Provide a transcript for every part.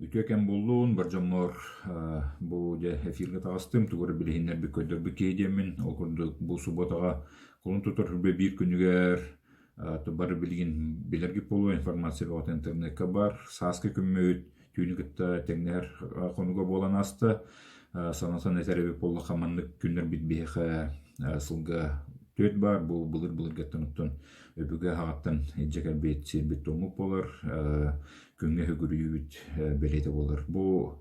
Үтүө кэм буоллун, бар дьоммор бу дьэ эфиргэ таҕыстым, тугу эрэ билиһиннэрбит, көрдөрбүт киһи диэммин. Ол курдук бу субуотаҕа кулун тутар үрбэ биир күнүгэр бары билигин билэргит буолуо информация бөҕөтө интернекка бар. Сааскы күммүт түүнү кытта тэҥнэһэр хонуга буолан ааста. Санатан этэр эбит буоллахха маннык күннэрбит биһиэхэ сылга түөрт баар. Бу былыр-былыргаттан оттон өбүгэ аҕаттан илдьэ кэлбит сирбит туоммут буолар. Күҥҥэ сүгүрүйүүбүт бэлиэтэ буолар. Бу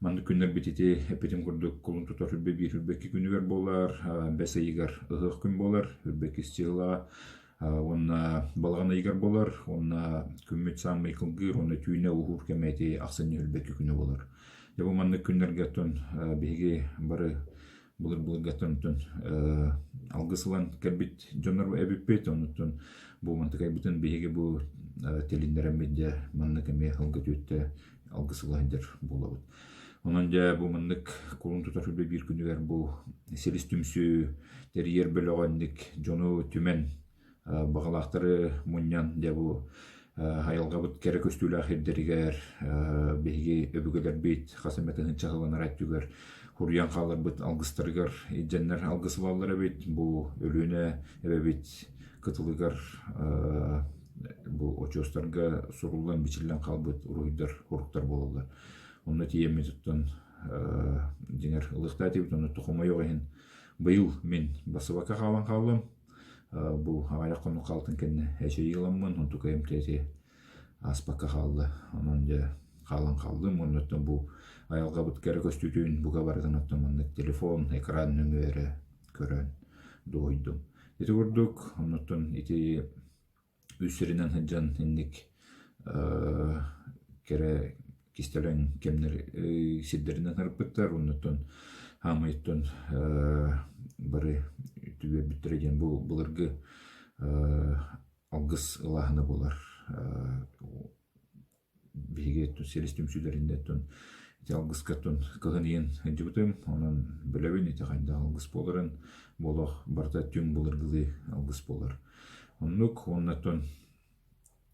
маннык күннэрбит ити эппитим курдук кулун тутар үрбэ биир үрбэ икки күнүгэр буолар, бэс ыйыгар ыһыах күн буолар, үрбэ иккис дьыала уонна балаҕан ыйыгар буолар, уонна күммүт саамай кылгыыр уонна түүнэ уһуур кэмэ ити ахсынньы үрбэ икки күнэ буолар. Дьэ бу маннык күннэргэ оттон биһиги бары былыр-былыргаттан оттон алгыс ылан кэлбит дьоннор эбиппит, онуттан бу мантыкайбытын биһиги бу тилиннэрэммит дьэ маннык эмиэ алгы түөттэ алгыс ыла сылдьар буолабыт. Онон дьэ бу маннык кулун тутар үлэ биир күнүгэр бу силис түмсүү тэрийэр бөлөҕө инник дьону түмэн баҕалаахтары мунньан дьэ бу айылҕабыт кэрэ көстүүлээх сирдэригэр биһиги өбүгэлэрбит хас эмэ тыһыынча сылланар өттүгэр хуруйан хаалларбыт алгыстарыгар илдьэннэр алгыс ылаллар эбит. Бу Өлүөнэ эбэбит кытылыгар бу очуостарга суруллан бичиллэн хаалбыт уруһуйдар уруктар буолаллар. Онно тиийэммит оттон дьиҥэр ылыахтаах этибит, онно хомойуох иһин быйыл мин басыбакка хаалан хааллым. Бу аҕыйах хонук хаалтын кэннэ эчэйии ыламмын, онтукайым ити ааспакка хаалла. Онон дьэ хаалан хааллым. Оннуттан бу айылҕабыт кэрэ көстүүтүн бука барытын оттон маннык телефон, экран нөҥүө эрэ көрөн дуоһуйдум. Ити курдук, оннуттан ити үс сиринэн сылдьан инник кэрэ кистэлэҥ кэмнэр сирдэринэн сырыппыттар оннуттан хаамыйыттан бары түбүөрбүттэрэ диэн бу былыргы алгыс ылааһына буолар Биһиги силис түмсүүлэринэн ити алгыска кыһын ийэн сылдьыбытым, онон билэбин ити хайдах алгыс буоларын, бу олох барыта түҥ былыргылыы алгыс буолар. Оннук уонна оттон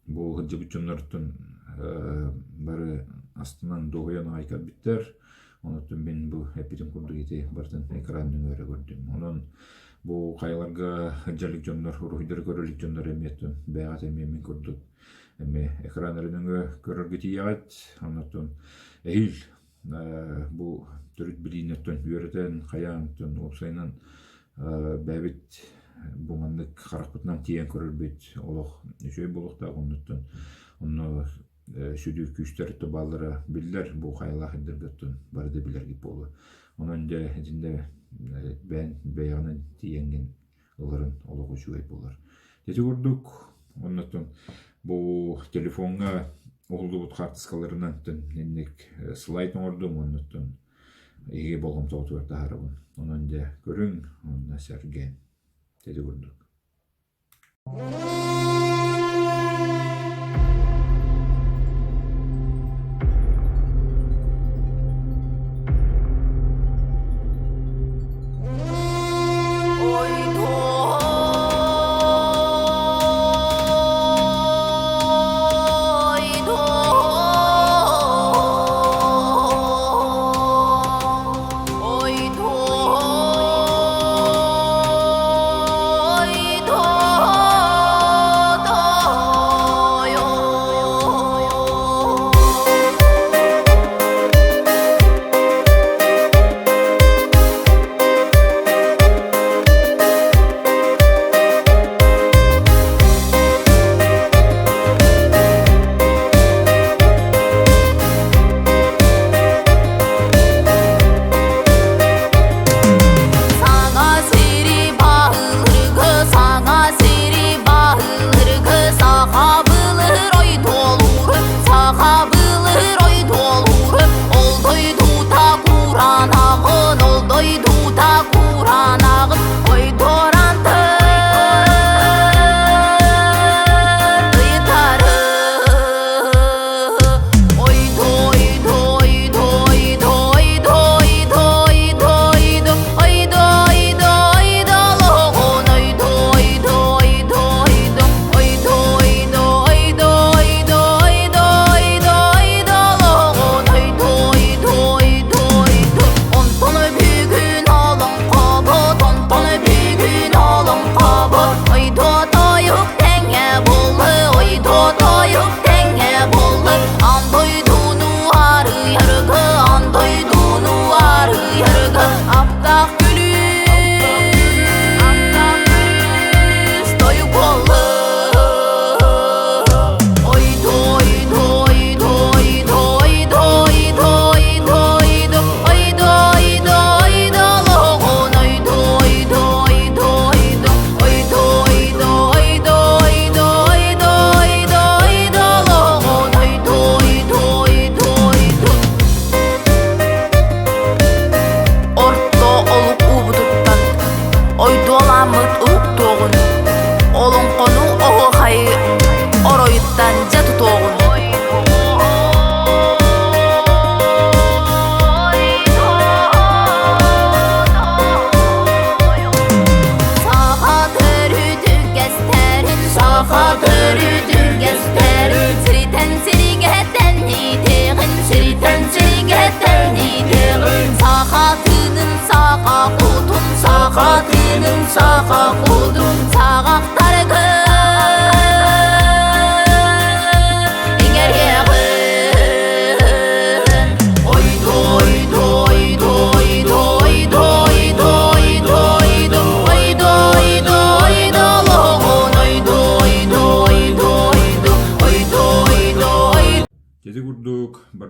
бу сылдьыбыт дьоннортон бары астынан дуоһуйан аҕай кэлбиттэр. Онон мин бу эппитим курдук ити барытын экран нөҥүө эрэ көрдүм. Онон бу хайаларга сылдьа илик дьоннор, уруһуйдары көрө илик дьоннор эмиэ бэйэҕит эмиэ мин курдук эмиэ экран эрэ нөҥүө көрөргө тиийэҕит. Оннуттан эһиил бу төрүт билиини оттон үөрэтэн, хайаан оттон уопсайынан бэйэбит бу маннык харахпытынан тиийэн көрөрбүт олох үчүгэй буолуохтаах. Оннуттан онно сүдү күүстэр бааллара биллэр. Бу хайалаах ирдэргэ оттон бары да билэргит буолуо. Онон дьэ итиннэ бэйэн бэйэҕинэн тиийэҥҥин ыларын олох үчүгэй буолар. Ити курдук оннуттан бу телефоҥҥа уһуллубут хаартыскаларынан инник слайд оҥордум оннуттан эһиги болҕомтоҕутугар таһаарабын. Онон дьэ көрүҥ уонна сэргээҥ. Ити курдук. Ой,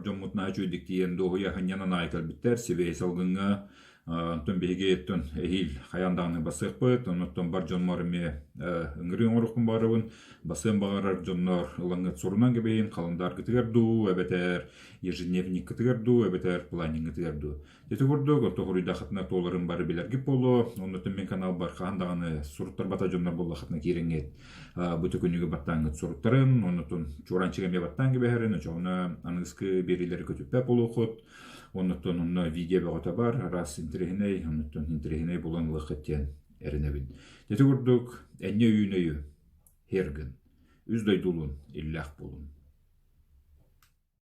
дьоммут наһаа үчүгэйдик тиийэн дуоһуйа сынньанан аайы кэлбиттэр. Сибиэһэй салгыҥҥа Онтон биһиги оттон эһиил хайаан даҕаны бассыахпыт, оннуттан бар дьоммор эмиэ ыҥырыы оҥоруохпун баҕарабын. Бассыан баҕарар дьоннор ылаҥҥыт сурунан кэбиһин, халандааргытыгар дуу, эбэтэр ежедневниккытыгар дуу, эбэтэр планиҥҥытыгар дуу. Ити курдук, онто хоруйдааххытына туоларын бары билэргит буолуо. Оннуттан мин каналбар хаһан даҕаны суруттарбата дьоннор буоллаххытына киирэҥҥит бу күнүгү баттааҥҥыт суруттарын, оннуттан чуораанчык эмиэ баттаан кэбиһэрин, оччоҕуна аныгыскы биэриилэри көтүппэт буолуоххут. Оннуттан онно видео бөҕөтө бар, араас интэриэһинэй, оннуттан интэриэһинэй булан ылыаххыт диэн эрэнэбин. Ити курдук, энньэ өйүүн өйү, һиэр гын. Үс дойдулуун иллээх буолун.